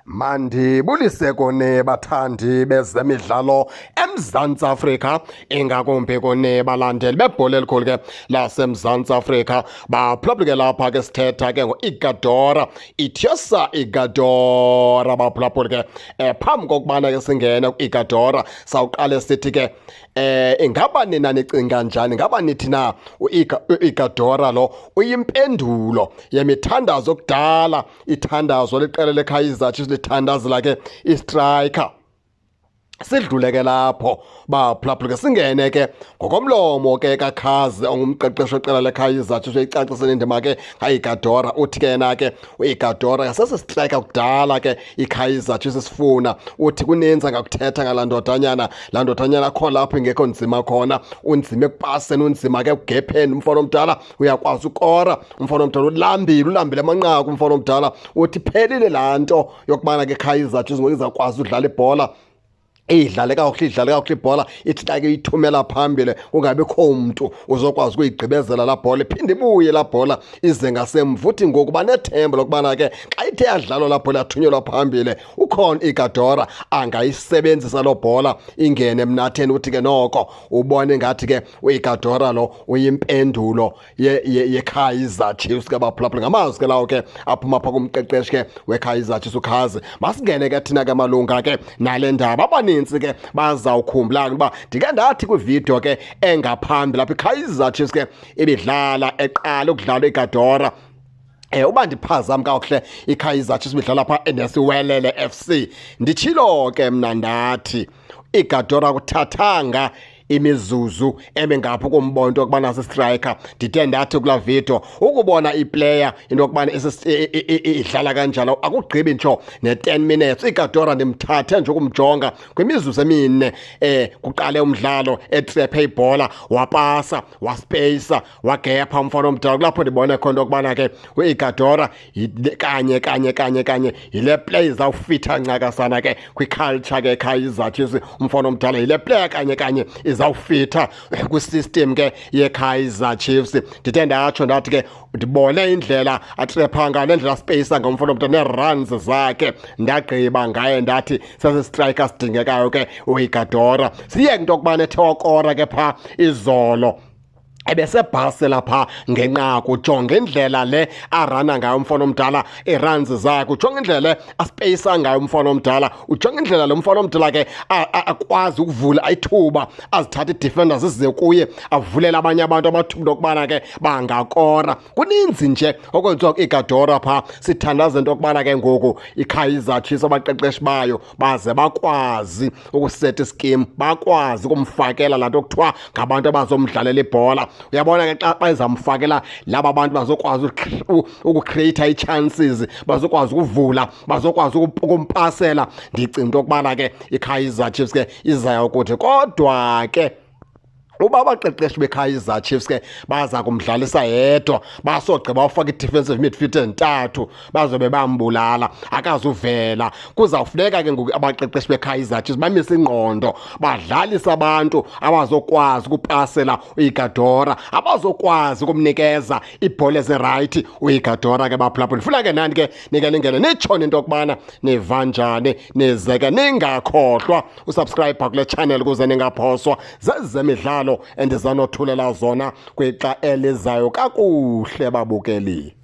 Mandibulise kuni bathandi bezemidlalo eMzantsi Afrika, ingakumbi kuni balandeli bebhola elikhulu ke laseMzantsi Afrika. Baphulaphuli ke lapha ke sithetha ke ngo-Ighodaro, Etiosa Ighodaro. Baphulaphuli ke phambi kokubana ke singene ku-Ighodaro, sawuqale sithi ke ingaba nina nicinga njani? Ingaba nithi na u-Ighodaro lo uyimpendulo yemithandazo kudala ithandazo liqela leKaizer Chiefs lithandazela ke istriker? Sidlule ke lapho baphulaphula ke singene ke ngokomlomo ke kaKhazi ongumqeqeshi weqela leKaizer Chiefs, uyicacisele indima ke kaIghodaro. Uthi ke yena ke uIghodaro sesi-striker kudala ke iKaizer Chiefs sifuna. Uthi kuninzi angakuthetha ngalaa ndodanyana, laa ndodanyana akho lapho ingekho nzima khona, unzima ekupaseni, unzima ke ekugepheni. Umfana omdala uyakwazi ukora, umfana omdala ulambile, ulambile amanqaku umfana omdala. Uthi phelile laa nto yokubana ke Kaizer Chiefs ngoku izawukwazi udlala ibhola, idlale kakuhle, idlale kakuhle ibhola, ithi xa ke iyithumela phambili kungabikho mntu uzokwazi ukuyigqibezela laa bhola, iphinde ibuye laa bhola ize ngasemva. Uthi ngoku banethemba lokubana ke xa ithe yadlalwa laa bhola yathunyelwa phambili, ukhona Ighodaro angayisebenzisa loo bhola ingene emnatheni. Uthi ke noko ubone ngathi ke uIghodaro lo uyimpendulo yeKaizer Chiefs ke baphulaphula. Ngamazwi ke lawo ke aphuma pha kumqeqeshi ke weKaizer Chiefs uKhazi. Masingene ke thina ke malunga ke nale ndaba. Abanintsi ke bazawukhumbula ukuba ndike ndathi kwividiyo ke engaphambili lapho iKaizer Chiefs ke ibidlala eqala ukudlala Ighodaro, uba ndiphazama kakuhle, iKaizer Chiefs ibidlala pha eNesiwelele FC, nditshilo ke mna ndathi Ighodaro kuthathanga imizuzu emingaphi ukumbona into yokubana si-striker. Ndithe ndathi kulaa video ukubona iplayer into yokubana idlala kanjalo akugqibi ntsho ne-10 minutes. Ighodaro ndimthathe nje ukumjonga kwimizuzu emine kuqale umdlalo, etrephe ibhola, wapasa, waspeyisa, wagepha umfana omdala. Kulapho ndibone khona into yokubana ke uIghodaro kanye kanye kanye kanye yile play izawufitha ncakasana ke kwi-culture ke Kaizer Chiefs. Umfana omdala yile player kanye kanye izawufitha kwi-system ke ye-Kaizer Chiefs. Ndithe ndatsho ndathi ke ndibone indlela atrepha ngayo, nendlela speyisa ngomfana omdala, nee-runs zakhe, ndagqiba ngaye ndathi sesi-striker sidingekayo ke uIghodaro. Siye into yokubana ethe wakora ke phaa izolo, ebesebhasela phaa ngenqaku. Jonga indlela le arana ngayo umfana omdala, ii-runs zakhe, ujonga indlela le aspeyisa ngayo umfana omdala, ujonga indlela lo mfana omdala ke akwazi ukuvula ithuba, azithathe ii-defenders zize kuye, avulele abanye abantu amathuba into yokubana ke bangakora. Kuninzi nje okwenziwa ku-Ighodaro phaa. Sithandaza into yokubana ke ngoku iKaizer Chiefs abaqeqeshi bayo baze bakwazi ukuseta iskim, bakwazi ukumfakela laa nto kuthiwa ngabantu abazomdlalela ibhola. Uyabona ke xa bezamfakela laba bantu bazokwazi ukucreate ii-chances, bazokwazi ukuvula, bazokwazi ukumpasela, ndicinga into yokubana ke iKaizer Chiefs ke izaya kuthi. Kodwa ke uba abaqeqeshi beKaizer Chiefs ke baza kumdlalisa yedwa, basogqiba bafake i-defensive midfield entathu, bazobe bambulala, akazuvela. Kuzawufuneka ke ngoku abaqeqeshi beKaizer Chiefs bamise ingqondo, badlalise abantu abazokwazi ukupasela uIghodaro, abazokwazi ukumnikeza iibhola ezirayithi uIghodaro ke baphulaphula. Ndifuna ke nani ke nike ningene nitshone into yokubana niva njani, nize ke ningakhohlwa usubscribe kule channel ukuze ningaphoswa zezemidlalo endizanothulela zona kwixa elizayo. Kakuhle babukeli.